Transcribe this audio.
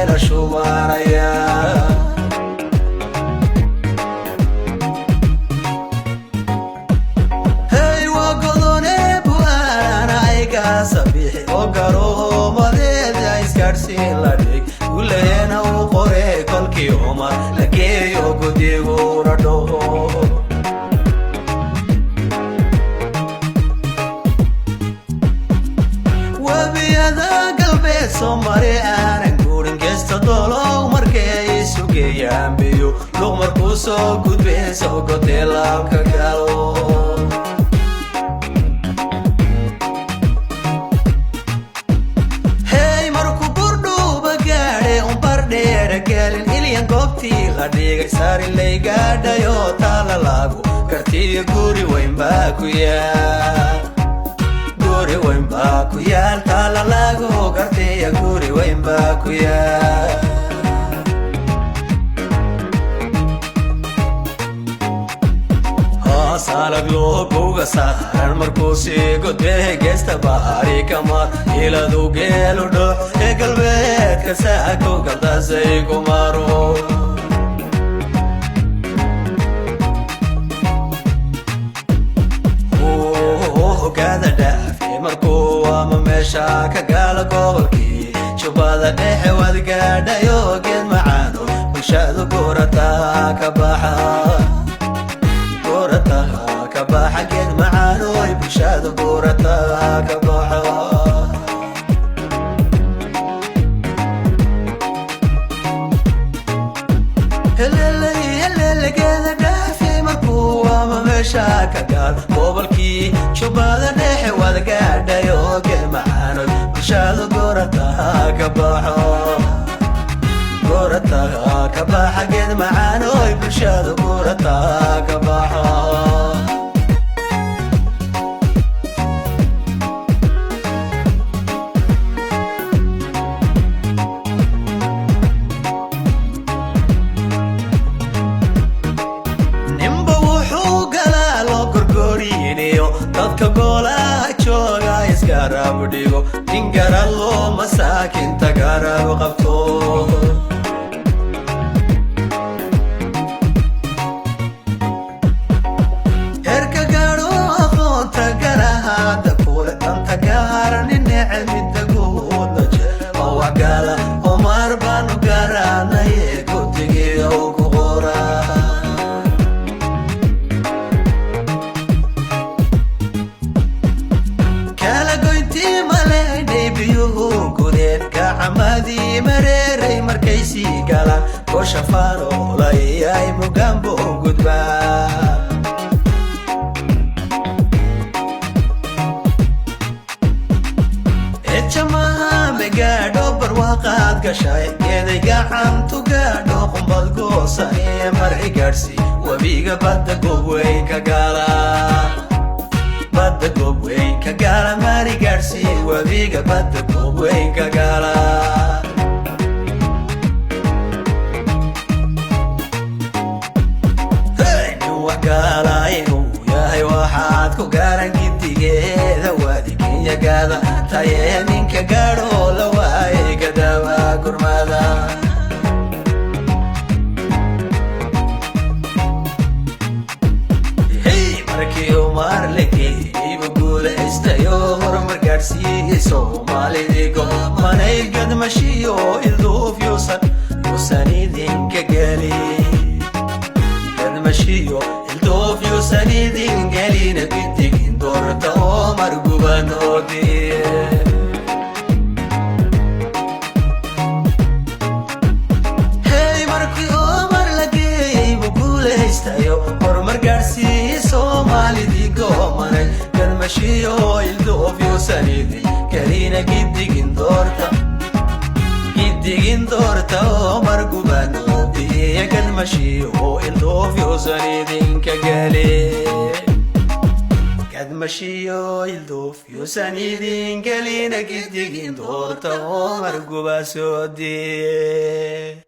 geela shubanaya. Hey, waa godone bu'aalana aygaasa bixi oo garoomadeeda isgaadhsiin la dhig guleena uu qore kolkii Cumar la geeyo gudiguna dhaho. Webiyada galbeed Soomari aanan guurin geesta doolow markay isu geeyaan biyo luq markuu soo gudbeen soo gotee laabka galo. Hey, markuu burdhuuba gaadhe un bardheera gelin ilyan goobtii la dhigay sarilay gaadhayo taala lagu kartiyo guri weyn baa ku yaal, guri weyn baa ku yaal, taala lagu kartiya guri weyn baa ku yaal. Haasalag looguga saaran markuu sii gudbee geesta bahari kamar iladu geelu dho ee galbeedka saako galdasay ku maro. Hogaada dhaafe markuu ama meesha ka gaala gobolkii Jubbada Dhexe waad gaadhayo geed macaano bulshadu gurataa ka baxa, gurataha ka baxa, geed macaanoy bulshadu gurataa ka baxa. Heleley helele geeda dhaafe markuu ama meesha ka gaal gobolkii Jubbada Dhexe waad gaadhayo geed macaanoy bulshadu gurataha ka baxo, gurataha ka baxa, geed macaanoy bulshadu gurataha ka baxo. Ninba wuxuu galaa loo gorgorinayo dadka goolaha jooga isgarab dhigo nin garalo masaakinta garab qabto. Heerka gaadho aqoonta garahaada kule danta gaarani necel midda guudna jecel oo waxgala Omar baanu garanaye guddigiiyow ku qora. Kala goyntii maleynay biyuhu gudeen gacamadii mareeray markay sii galaan goosha faanoolay mugambo gudbaa. Ejamaha megaadho barwaaqaad gashay geeday gacantu gaadho qumbad goosaniye marci gaadhsi webiga badda gobweyn ka gaala, badda gobweyn ka gaala, mari gaadhsi webiga badda gobweyn ka gaala. Hey, nin wax gaala inuu yahay waxaad ku garan gidigeeda waadi Kenya gaada tayee ninka gaadho la waayay gadawa gurmada. Hey, markii Umar lageeyeyba guulaystayo horumar gaadhsiiyey Soomaalidii manay gadmashiyo ilduuf yuusan yuusan idinka gelin, gadmashiyo ilduuf yuusan idin gelin, gidigin doorta Omar gubanoodiye. Hey, markii Omar la geeyey buu guulaystayo horumar gaadhsiiyey Soomaalidii goomanay gadmashiyo ilduuf yuusan idin gelina, gidigin doorta, gidigin doorta Omar gubanoodiye, gadmashiyo ilduuf yuusan idinka gelin, gadmashiyo ilduuf yuusan idin gelina, gidigin doorta Omar gubasoodiye.